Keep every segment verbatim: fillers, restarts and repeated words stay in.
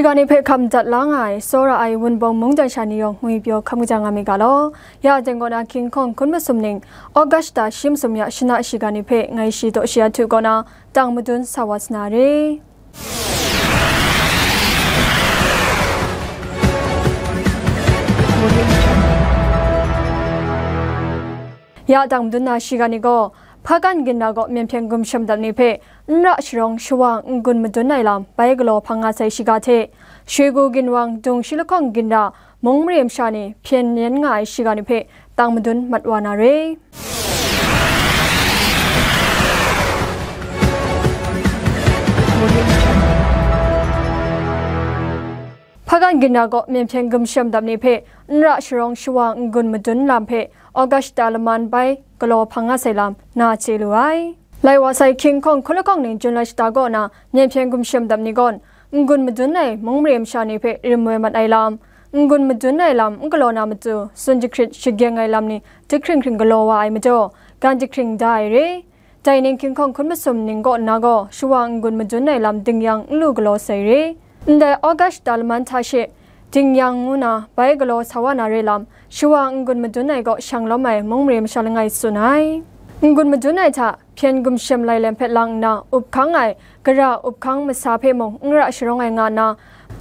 Ga ni hpe hkam dat la nga ai, tsawra ai Wunpawng mungdan sha ni yawng ngwi pyaw hkam kaja nga mi ga law. Ya teng kaw na King Kong hkun masum ning, August da shi masum ya shana shiga ni hpe ngai shi taw shi a htu kaw na, tang madun sa wa sa na re. Ya tang madun na shiga ni gaw, Hpakan ginra kaw Myen hpyen gumshem dap ni hpe n ra sharawng shawa n-gun madun ai lam bai galaw hpang nga sai shiga hte, Shegu ginwang dung shi lahkawng ginra mung mare masha ni hpyen yen nga ai shiga ni hpe tang madun mat wa na re. Hpakan ginra kaw Myen hpyen gumshem dap ni hpe n ra sharawng shawa n-gun madun lam hpe August da laman bai galaw hpang nga sai lam na chye lu ai. Lai wa sai King Kong hkun lahkawng ning Jun lai shata kaw na Myen hpyen gumshem dap ni gawn n-gun madun ai mung mare masha ni hpe rim woi mat ai lam, n-gun madun ai lam n galaw na matu, tsun jahkrit shagyeng ai lam ni jahkring hkring galaw wa ai majaw, gan jahkring da ai re. Dai ning King Kong hkun masum ning kaw nna gaw, shawa n-gun madun ai lam dingyang n lu galaw sai re. Ndai August da laman hta she, dingyang ngu na bai galaw sa wa na re lam, shawa n-gun madun ai kaw shang lawm ai mung mare masha langai tsun ai. N-gun madun ai hta, hpyen gumshem lai lem hpe lang nna, up hkang ai, gara up hkang masa hpe mung n ra sharawng ai nga nna,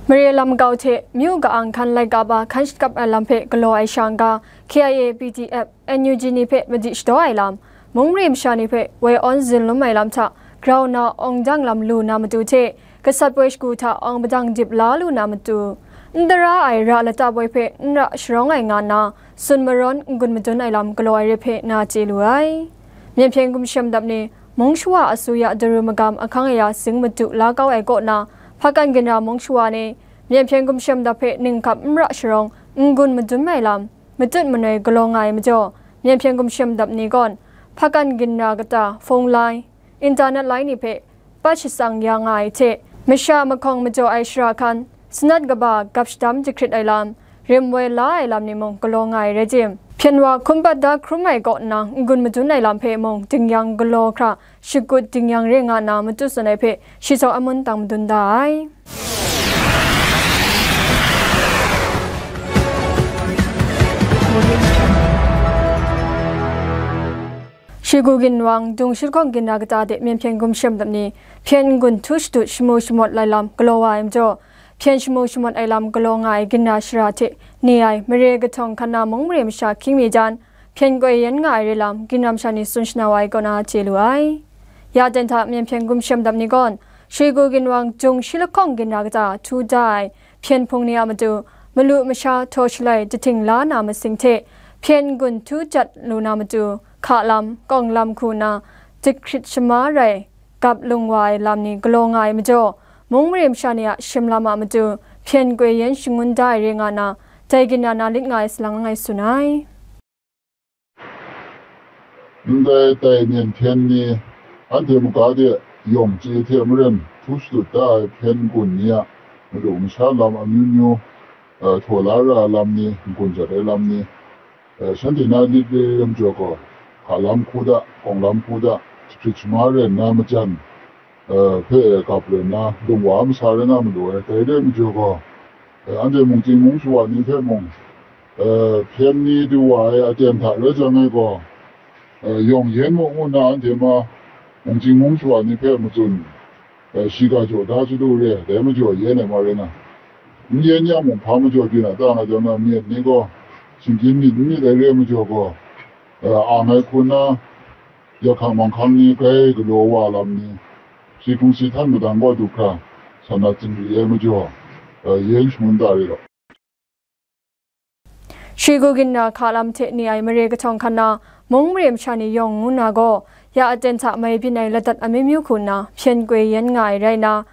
mare lam kau hte, myu ka-ang hkan lai kaba hkan shakap ai lam hpe galaw ai sha n-ga, K I A, P D F, N U G ni hpe madi shadaw ai lam, mung mare masha ni hpe woi awn zin lum ai lam hta grau na awng dang lam lu na matu hte, gasat poi shagu hta awng padang dip la lu na matu, n tara ai ra lata poi hpe n ra sharawng ai nga nna, tsun marawn n-gun madun ai lam galaw ai re hpe na chye lu ai. Myen hpyen gumshem dap ni, mung shawa asuya daru magam ahkang aya sing madu la kau ai kaw na, Hpakan ginra mung shawa ni, Myen hpyen gumshem dap hpe ninghkap n ra sharawng n-gun madun ai lam, matut manoi galaw nga ai majaw, Myen hpyen gumshem dap ni gawn, Hpakan ginra kata, phone line, internet line ni hpe, pat shatsang ya nga ai hte, masha mahkawng majaw ai shara hkan, sanat kaba gap shadam jahkrit ai lam, rim woi la ai lam ni mung galaw nga ai rai tim, hpyen wa hkum pat da hkrum ai kaw nna n-gun madun ai lam hpe mung dingyang galaw hkra, shakut dingyang re nga nna matu tsun ai hpe, shi sau amun tang madun da ai. Shegu ginwang, dung shi lahkawng ginra kata de Myen hpyen gumshem dap ni, hpyen n-gun htu shadut shamu shamawt lai lam galaw wa ai majaw, hpyen shamu shamawt ai lam galaw nga ai ginra shara hte ni ai mare kahtawng hkan na mung mare masha hkying mi jan, hpyen koi yen nga ai re lam, ginra masha ni tsun shana wa ai kaw na chye lu ai. Ya ten hta Myen hpyen gumshem dap ni gawn, Shegu ginwang, dung shi lahkawng ginra kata htu da ai, hpyen hpung ni a matu, malu masha htaw shalai jahting la na masing hte, hpyen n-gun htu jat lu na matu, hka lam, kawng lam hku nna, jahkrit shama rai, gap lung wa ai lam ni galaw nga ai majaw, mung mare masha ni a shim lam a matu, hpyen koi yen shangun da ai re nga nna, dai ginra na lit nga ai salang langai tsun ai. Ndai tai Myen hpyen ni, anhte maga de yawng chye hte maren htu shadut da ai hpyen n-gun ni a madu masha lam amyu myu, eh, htaw la ra ai lam ni, n-gun jat ai lam ni, eh, shanhte na lit re ai majaw gaw, hka lam hku da, kawng lam hku da, jahkrit shama rai nna majan, eh, hpe gap rai nna, lung wa masa rai nga malu ai. Dai re ai majaw gaw, eh, anhte mungchying mung shawa ni hpe mung, eh, hpyen ni du wa ai aten hta rai jang e gaw, eh, yawng yen mu ngu nna anhte ma mungchying mung shawa ni hpe matsun, eh, shiga jaw da chyalu re ai, dai majaw yen ai ma rai nga. N yen yang mung, hpa majaw byin a ta nga jang na, myit ni gaw shinggyim myit n myit ai re ai majaw gaw, eh, ang ai hku nna, ya hkang mang hkang ni grai galaw wa lam ni, si hkrung si htan madang gaw du hkra, sa na zingri ai majaw, eh, yen shangun da re law. Shegu ginra hka lam hte ni ai mare kahtawng hkan na, mung mare masha ni yawng ngu na gaw, ya aten hta mai byin ai ladat amyu myu hku nna, hpyen koi yen nga ai rai nna,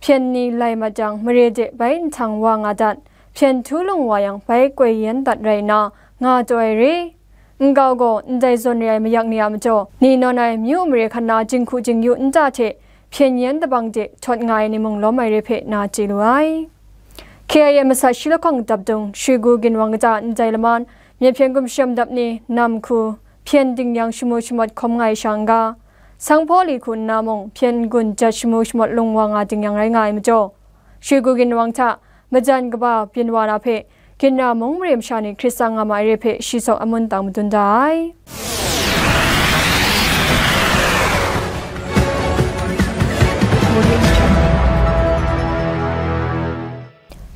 hpyen ni lai mat jang, mare de bai nhtang wa nga dat, hpyen htu lung wa yang, bai koi yen dat rai nna, nga taw ai re. Nkau gaw, ndai zawn re ai mayak ni a majaw, ni nawn ai myu mare hkan na jinghku jingyu nta hte, hpyen yen dabang de htawt nga ai ni mung lawm ai re hpe na chye lu ai. K I A masat shi lahkawng dap dung, Shegu ginwang kata ndai laman, Myen hpyen gumshem dap ni, nam hku, hpyen dingyang shamu shamawt hkawm nga ai sha n-ga, sanghpaw li hku nna mung, hpyen n-gun jat shamu shamawt lung wa nga dingyang rai nga ai majaw, Shwe Gu Ginwang hta majan kaba byin wa na hpe, Ginra mung mare masha ni hkrit tsang nga ma ai re hpe shi saw amun tang madun da ai.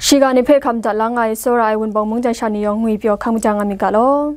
Shiga ni hpe hkam dat la nga ai tsawra ai Wunpawng mungdan sha ni yawng ngwi pyaw hkang maja nga myit ga law.